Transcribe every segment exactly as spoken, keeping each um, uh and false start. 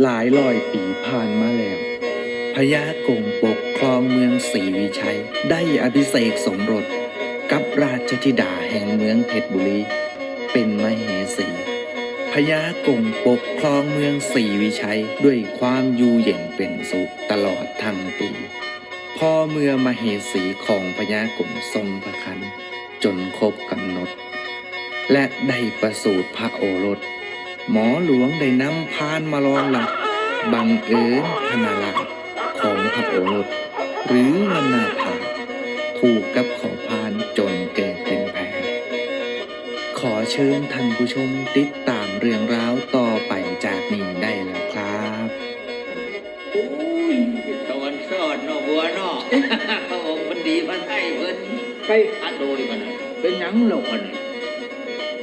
หลายร้อยปีผ่านมาแล้ว พญากงปกครองเมืองศรีวิชัย ได้อภิเษกสมรสกับราชธิดาแห่งเมืองเพชรบุรี เป็นมเหสี พญากงปกครองเมืองศรีวิชัยด้วยความอยู่เย็นเป็นสุขตลอดทั้งปี พอเมื่อมเหสีของพญากงทรงพระครรภ์จนครบกำหนด และได้ประสูติพระโอรส หมอหลวงได้นำพานมารองรับ บังเอิญพนาราชของพระโอรส หรือวรรณาภาถูกกับขอพานจนเกิดเป็นแผล ขอเชิญท่านผู้ชมติดตามเรื่องราวต่อไปจากนี้ได้แล้วครับ โอ้ยตะวันสอดเนาะบัวเนาะ พระองค์มันดีพระไทยเพิ่น ไป อาโดยมันน่ะเป็นหยังเล่าพัน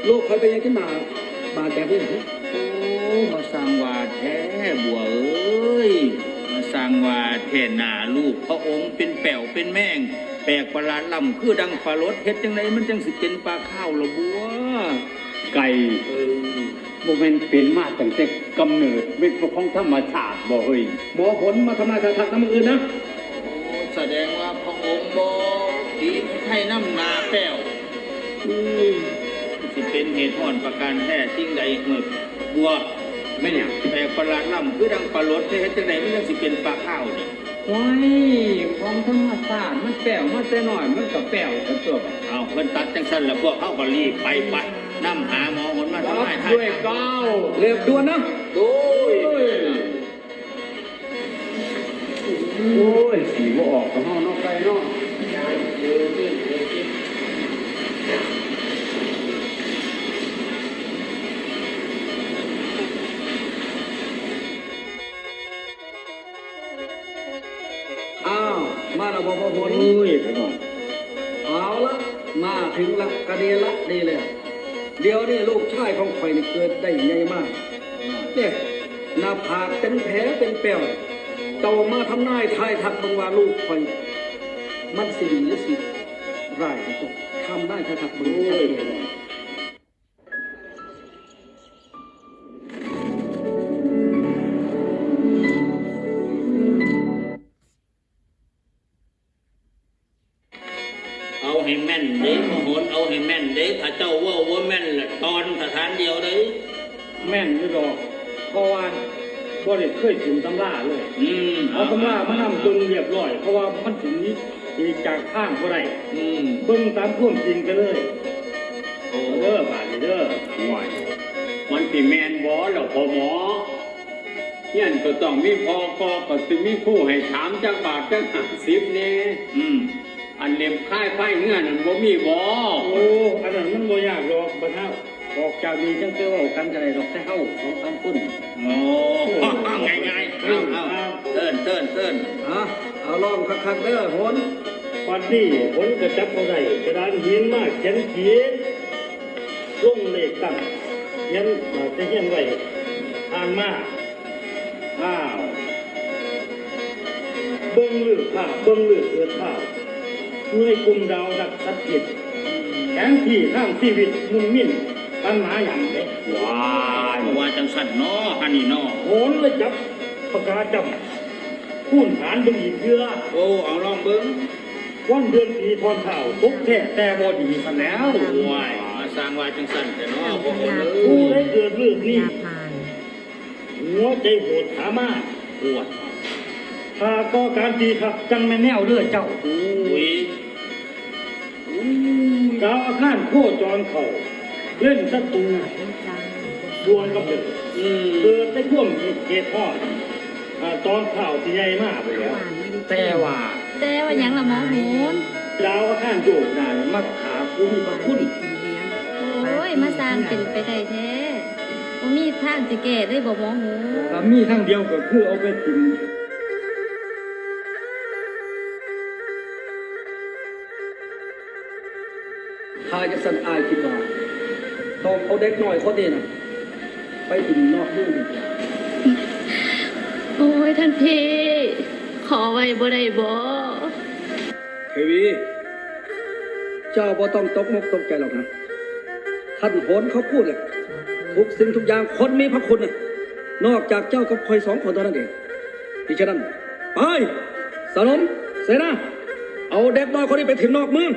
ลูกคอยเป็นยังขึ้นมาบาดแบบนี้หรือ โอ้มาสร้างวาดแท้บัวเอ้ย มาสร้างวาดแท้หน้าลูกพระองค์เป็นแป๋วเป็นแมง แปลกประหลาดล้ำคือดังปลาลดเฮ็ดจังไดมันจังสิเป็นปลาข้าวละบัว ไก่ เออ บ่แม่นเป็นมาตั้งแต่กำเนิดเป็นของธรรมชาติบ่เฮ้ย หมอหนมาทำนายทายทักน้ำมืออื่นนะ โอ้แสดงว่าพระองค์บ่ดีไทยน้ำนาแป๋ว อืม สิเป็นเหตุผลประการแท้สิ่งใดเมื่อบัว แม่นหยัง แปลกประหลาดล้ำคือดังปลาลดเฮ็ดจังไดมันจังสิเป็นปลาข้าวนี่ ว้ายของธรรมชาติมันแป๋วมาแต่น้อยมันก็แป๋วกันตัวบัด เอาเพิ่นตัดจังซั่นแล้วพวกเขาก็รีบไปไปนำหาหมอหนมาทำนายทาย ด้วยเกล้า เรียบด่วนนะ โดย โอ้ยสีบ่ออกกับเฮาเนาะไก่เนาะ อ้าวมาแล้วบอกว่าหน โอ้ยขะน้อย เอาละมาถึงละกะดีละดีเลยเดี๋ยวนี้ลูกชายของข่อยนี่เกิดได้ใหญ่มากเนี่ยหน้าผากเป็นแผลเป็นแป๋วเจ้ามาทำนายทายทักเบิ่งว่าลูกข่อยมันสิดีหรือสิร้ายทำนายทายทักเบิ่ง โอ้ยขะน้อย เอาให้แม่นเด้หมอหนเอาให้แม่นเด้ถ้าเจ้าเว้าบ่แม่นละตอนสถานเดียวเด้ แม่นอยู่ดอก เพราะว่าบ่ได้เคยถึงตำราเลย อืม เอาตำรามานำเบิ่งเรียบร้อย เพราะว่ามันถึงนี้อีกจากทางบ่ได้ อืม เบิ่งตามความจริงไปเลย โอ้ เด้อบาดนี้เด้อ ห่วยมันสิแม่นบ่ล่ะพ่อหมอเฮียนก็ต้องมีพ่อก็ก็สิมีผู้ให้ถามจักบาทจักห้าสิบแหน่ อืม อันเล่มคายไพ่เฮือนนั่นบ่มีบ่ โอ้ อันนั้นมันบ่ยากดอกบัดเฮาออกจากนี้จังไปเว้ากันก็ได้ดอกแต่เฮาสองสามคน โอ้ง่ายๆเอาเอาเชิญเชิญเชิญ อ่ะเอาลองคักๆเด้อหน บัดนี้หนก็จับเอาได้กระดานหินมาเขียนขีดลงเลขตั้งเขียนเอ่อจะเขียนไว้ผ่านมา อ้าว เบิ่งลือภาพเบิ่งลือเกิดภาพอยู่ในกลุ่มดาวนักสัตว์ผิดแผนที่ทางชีวิตมุ่นมินปัญหาอย่างเด้ ว้าย ว่าจังสั่นเนาะอันนี้เนาะ โหนเลยจับปากกาจำคูณหารเบิ่งอีกเทื่อ โอ้เอาลองเบิ่ง วันเดือนปีพรข่าวตกแท้แต่บ่ดีซะแล้ว ว้ายมาสร้างว่าจังสั่นแต่เนาะพวกคนเอ้ ผู้ ย ได้เกิดเรื่องนี้ ยาพาน หัวใจโหดสามารถ ปวด หากต่อการตีขับจังแม่นแนวเลือดเจ้า อุ้ย ดาวอังคารโคจรเข้าเล่นศัตรูดวงกำเนิด อืม เกิดในช่วงเขตฮอดอ่าตอนข่าวที่ใหญ่มากไปแล้ว แต่ว่า แต่ว่าหยังละหมอโหน ดาวอังคารโยกหน้ามาหาผู้มีพระคุณ โอ้ย มาสร้างเป็นไปได้แท้บ่มีทางสิแก้เลยบ่หมอโหน ก็มีทางเดียวก็คือเอาไปถิ่ม ถ้าจะสั่นอายคิดว่าต้องเอาเด็กน้อยคนนี้นะไปถิ่มนอกเมืองดีกว่า โอ้ยท่านพี่ ขอไว้บ่ได้บ่ เทวี เจ้าบ่ต้องตกมกตกใจหรอกนะ ท่านโหนเขาพูดแหละ ทุกสิ่งทุกอย่างคนมีพระคุณนะ นอกจากเจ้ากับข้อยสองคนเท่านั้นเอง มิฉะนั้น ไป สนม เสนา เอาเด็กน้อยคนนี้ไปถิ่มนอกเมือง